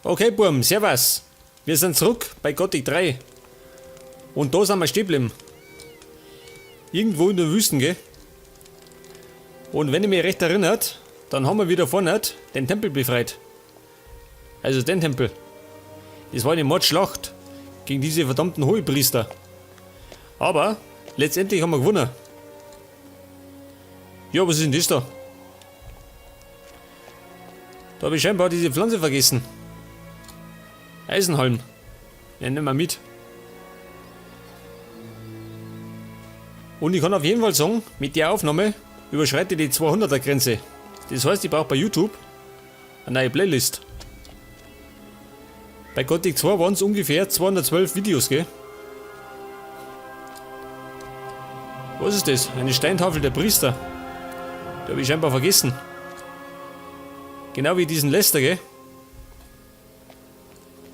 Okay, Buam, servus. Wir sind zurück bei Gothic 3. Und da sind wir stehen geblieben. Irgendwo in der Wüsten, gell? Und wenn ich mich recht erinnert, dann haben wir wieder vorne den Tempel befreit. Also den Tempel. Das war eine Mordschlacht gegen diese verdammten Hohepriester. Aber letztendlich haben wir gewonnen. Ja, was ist denn das da? Da habe ich scheinbar diese Pflanze vergessen. Eisenhalm. Ja, nehmen wir mit. Und ich kann auf jeden Fall sagen, mit der Aufnahme überschreite ich die 200er Grenze. Das heißt, ich brauche bei YouTube eine neue Playlist. Bei Gothic 2 waren es ungefähr 212 Videos, gell? Was ist das? Eine Steintafel der Priester. Die habe ich scheinbar vergessen. Genau wie diesen Lester, gell?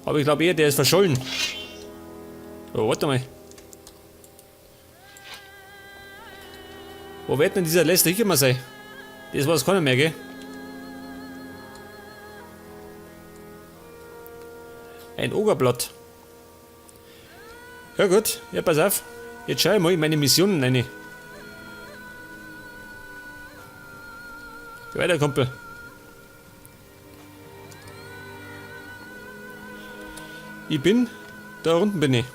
Aber ich glaube eher, der ist verschollen. Oh, warte mal. Wo wird denn dieser Lester hingekommen sein? Das weiß keiner mehr, gell? Ein Ogerblatt. Ja gut, ja pass auf. Jetzt schau ich mal in meine Missionen rein. Geh weiter, Kumpel. Ich bin, da unten bin ich.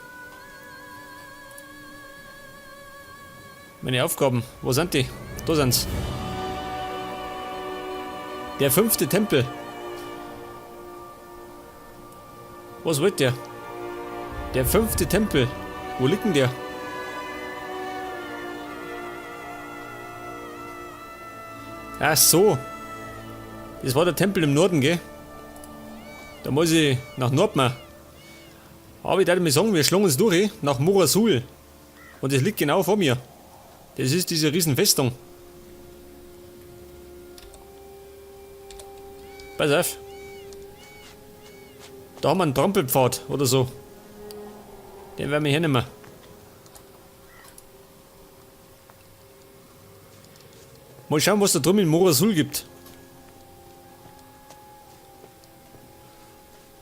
Meine Aufgaben, wo sind die? Da sind's. Der fünfte Tempel. Was wollt der? Der fünfte Tempel. Wo liegt denn der? Ach so. Das war der Tempel im Norden, gell? Da muss ich nach Nordmar. Aber ich darf mir sagen, wir schlagen uns durch nach Morasul. Und das liegt genau vor mir. Das ist diese Riesenfestung. Pass auf. Da haben wir einen Trampelpfad oder so. Den werden wir hernehmen. Mal schauen, was da drüben in Morasul gibt.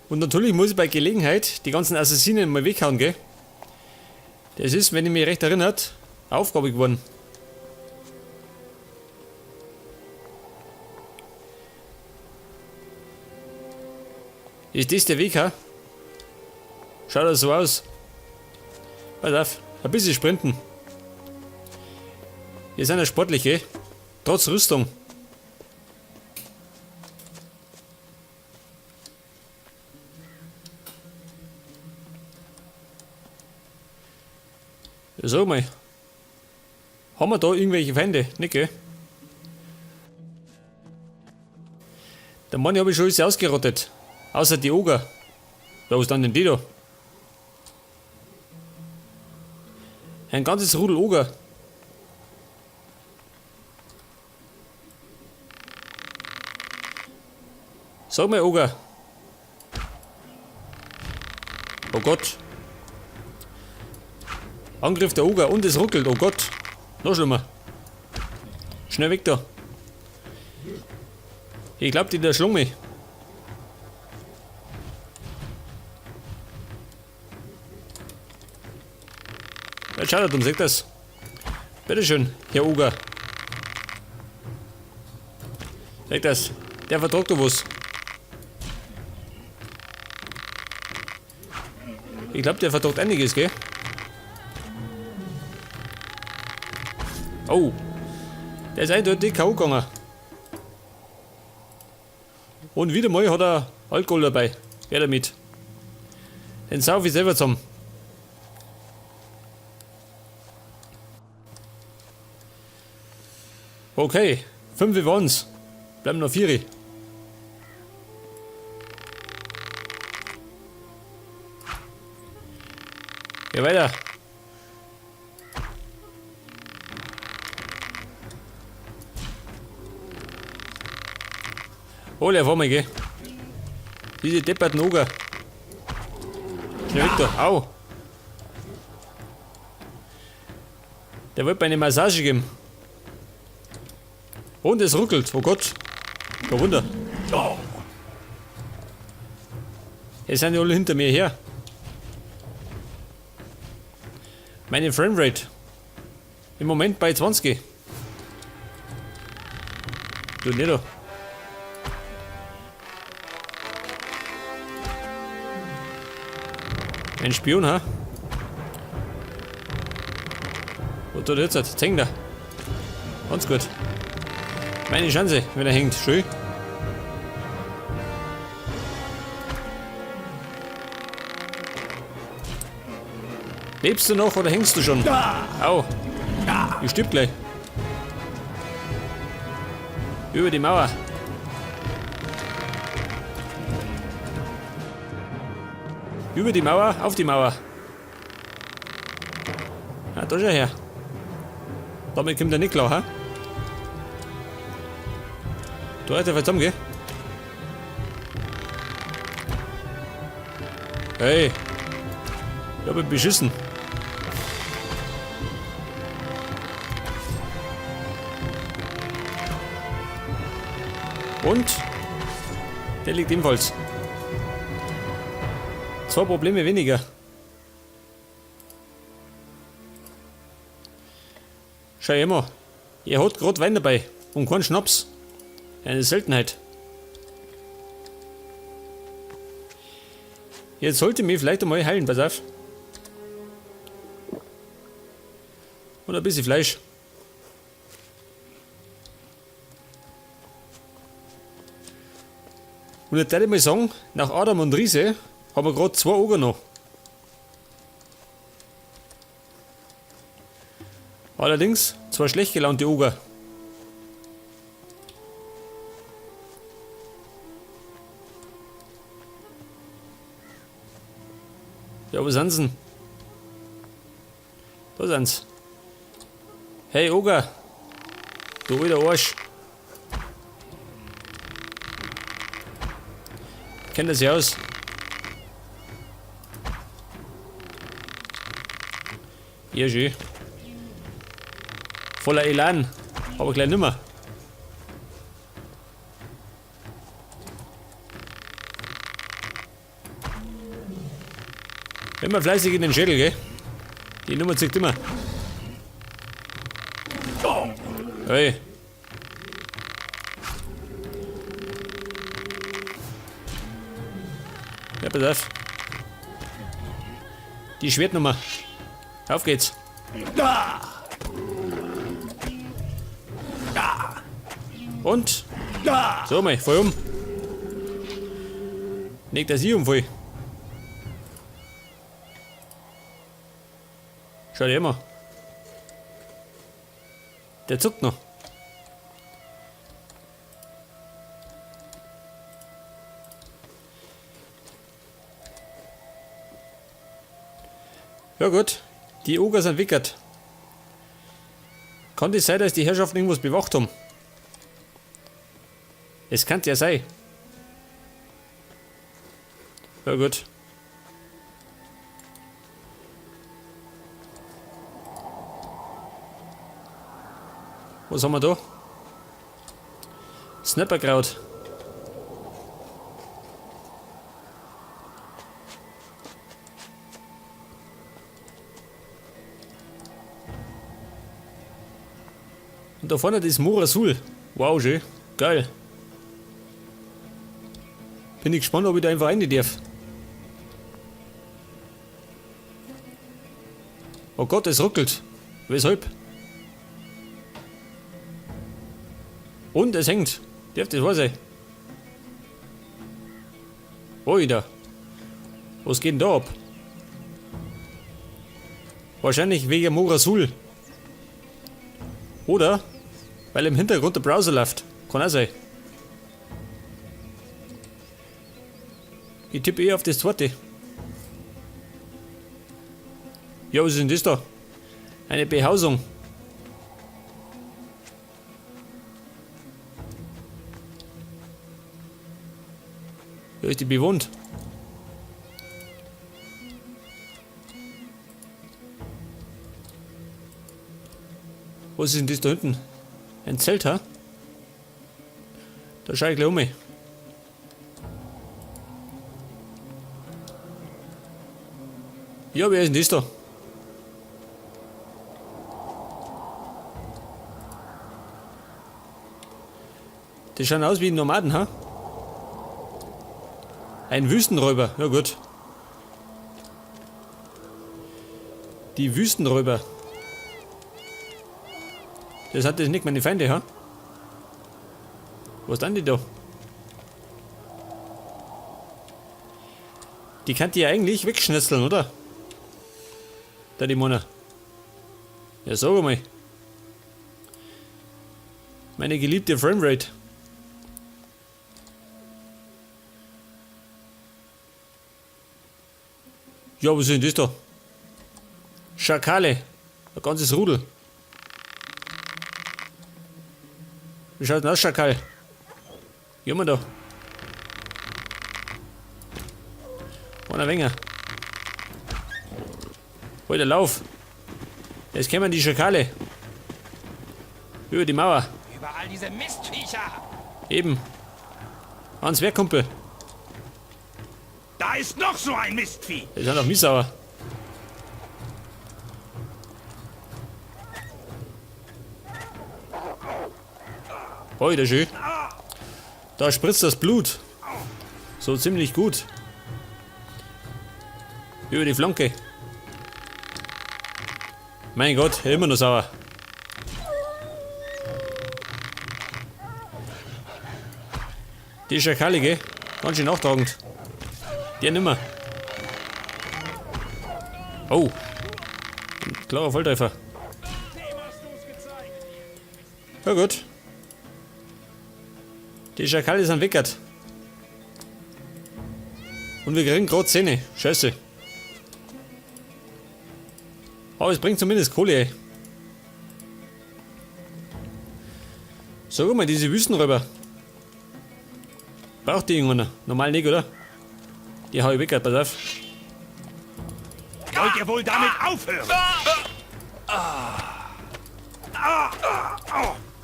Und natürlich muss ich bei Gelegenheit die ganzen Assassinen mal weghauen, gell? Das ist, wenn ich mich recht erinnert, Aufgabe geworden. Ist das der Weg, ha? Schaut das so aus? Pass auf, ein bisschen sprinten. Wir sind ja sportlich, eh? Trotz Rüstung. Ja, sag mal. Haben wir da irgendwelche Feinde? Nicht, gell? Der Mann habe ich schon alles ausgerottet. Außer die Oger. Ja, was dann denn die da? Ein ganzes Rudel Oger. Sag mal, Oger. Oh Gott. Angriff der Oger und es ruckelt. Oh Gott. Noch schlimmer. Schnell weg da. Ich glaub, die da schlug mich. Ja, schau da, dumm, seht das. Bitteschön, Herr Oger. Seht das. Der vertragt doch was. Ich glaub, der vertragt einiges, gell? Oh. Der ist eindeutig K.O. gegangen. Und wieder mal hat er Alkohol dabei. Wer damit? Den sauf ich selber zusammen. Okay, 5 waren's. Bleiben noch 4. Ja, weiter. Hol auf einmal, gell? Diese depperten Oger. Schnell weg da. Au. Der wollte mir eine Massage geben. Und es ruckelt. Oh Gott. Kein Wunder. Oh. Es sind ja alle hinter mir her. Meine Framerate im Moment bei 20. Du nicht da. Ein Spion, ha? Wo tut er jetzt? Jetzt hängt er. Ganz gut. Meine Chance, wenn er hängt. Schön. Lebst du noch oder hängst du schon? Au. Ich stirb gleich. Über die Mauer. Über die Mauer, auf die Mauer. Ah, da schau her. Damit kommt er nicht klar, ha? Da hat er verdammt, gell? Hey. Ich hab ihn beschissen. Und der liegt ebenfalls. 2 Probleme weniger. Schau immer. Er hat grad Wein dabei und keinen Schnaps. Eine Seltenheit. Jetzt sollte ich mich vielleicht einmal heilen, pass auf. Und ein bisschen Fleisch. Und jetzt würde ich mal sagen, nach Adam und Riese haben wir grad 2 Oger noch. Allerdings 2 schlecht gelaunte Oger. Ja, wo sind sie denn? Da sind's. Hey Oger, du alter Arsch. Kennt er sich aus? Ja, schön. Voller Elan, aber gleich nimmer. Immer fleißig in den Schädel, gell? Die Nummer zieht immer. Hey. Ja, pass auf. Die Schwertnummer. Auf geht's. Und? So, mal, voll um. Nicht, dass ich umfall. Schau dir immer. Der zuckt noch. Ja gut, die Oger sind wickert. Kann das sein, dass die Herrschaften irgendwas bewacht haben? Es kann ja sein. Ja gut. Was haben wir da? Snapperkraut. Und da vorne das Mora Sul. Wow, schön. Geil. Bin ich gespannt, ob ich da einfach rein darf. Oh Gott, es ruckelt. Weshalb? Und es hängt. Darf das wahr sein? Oida. Was geht denn da ab? Wahrscheinlich wegen Mora Sul. Oder weil im Hintergrund der Browser läuft. Kann auch sein. Ich tippe eh auf das zweite. Ja, was ist denn das da? Eine Behausung. Ja, ist die bewohnt? Was ist denn das da hinten? Ein Zelt, ha? Da schau ich gleich um mich. Ja, wer ist denn das da? Die schauen aus wie Nomaden, ha? Ein Wüstenräuber, ja gut. Die Wüstenräuber. Das hat das nicht meine Feinde, ha? Was sind die da? Die kann die ja eigentlich wegschnetzeln, oder? Da die Mona. Ja, sag mal. Meine geliebte Framerate. Ja, was ist denn das da? Schakale. Ein ganzes Rudel. Wie schaut denn aus, Schakal? Gehen wir da. Einer wenger. Alter, lauf. Jetzt kommen die Schakale. Über die Mauer. Überall diese Mistviecher. Eben. Ans Werk, Kumpel. Da ist noch so ein Mistvieh. Die sind auf mich sauer. Alter, schön. Da spritzt das Blut. So ziemlich gut. Über die Flanke. Mein Gott, immer noch sauer. Die Schakale, gell? Ganz schön nachtragend. Der nimmer. Oh. Ein klarer Volltreffer. Ja gut. Die Schakale sind weckert. Und wir kriegen gerade Zähne. Scheiße. Aber es bringt zumindest Kohle, ey. Sag mal, diese Wüstenräuber. Braucht die irgendwann? Normal nicht, oder? Die hau ich weg, pass auf. Wollt ihr wohl damit aufhören?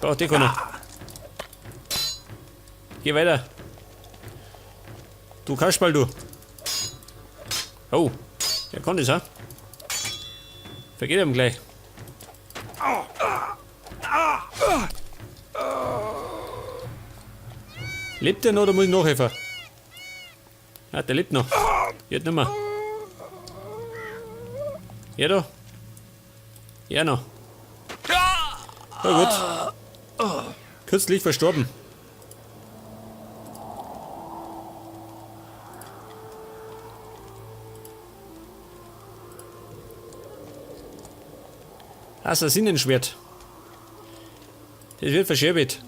Braucht die keiner. Geh weiter. Du Kasperl, du. Oh, der kann das, ha? Vergeht ihm gleich. Lebt der noch oder muss ich nachhelfen? Ah, der lebt noch. Jetzt nicht mehr. Ja da. Ja noch. Na gut. Kürzlich verstorben. Assassinenschwert. Das wird verscherbelt.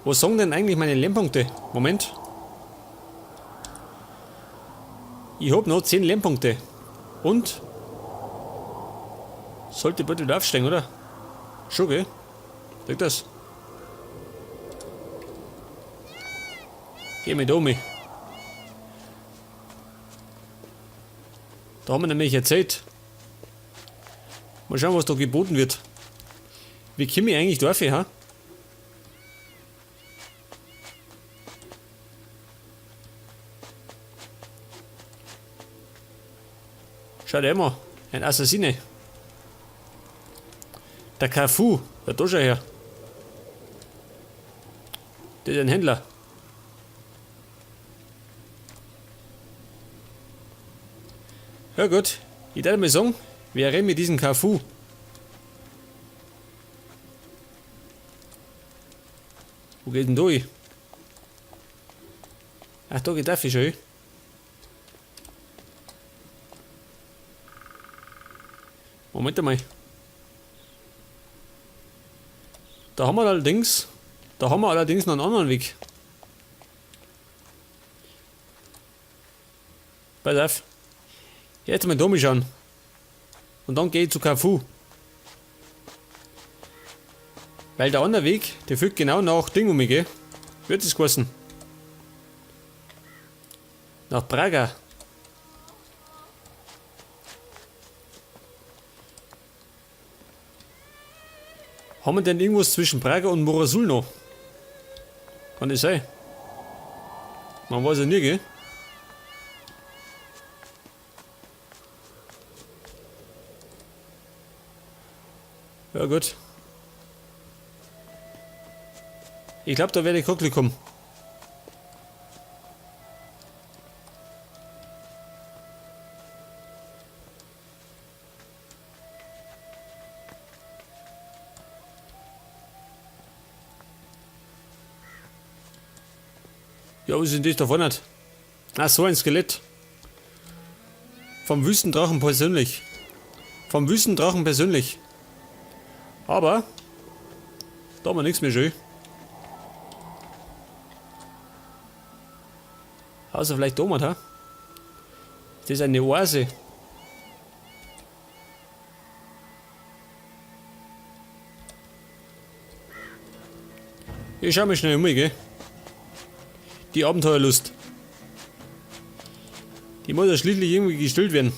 Wo sagen denn eigentlich meine Lernpunkte? Moment. Ich hab noch 10 Lernpunkte. Und? Sollte bald wieder aufsteigen, oder? Schon, gell? Sag das. Geh mit um. Da haben wir nämlich erzählt. Mal schauen, was da geboten wird. Wie komme ich eigentlich drauf, ha? Schaut immer, ein Assassine. Der Cafu, der da schon her. Der ist ein Händler. Ja gut, ich darf mal sagen, wir reden mit diesem Cafu. Wo geht denn da hin? Ach, da geht der Fisch hin. Moment einmal. Da haben wir allerdings, noch einen anderen Weg. Pass auf. Jetzt mal da schauen. Und dann gehe ich zu Cafu. Weil der andere Weg, der führt genau nach Ding um mich, gell? Wird es geheißen? Nach Praga. Haben wir denn irgendwas zwischen Praga und Morasul noch? Kann das sein? Man weiß ja nie, gell? Ja gut. Ich glaube, da werde ich Glück kommen. Ja, was ist denn das da vorne? Ach, so ein Skelett. Vom Wüstendrachen persönlich. Vom Wüstendrachen persönlich. Aber da haben wir nichts mehr schön. Außer vielleicht da mal, ha? Das ist eine Oase. Ich schau mich schnell um, gell? Die Abenteuerlust. Die muss ja schließlich irgendwie gestillt werden.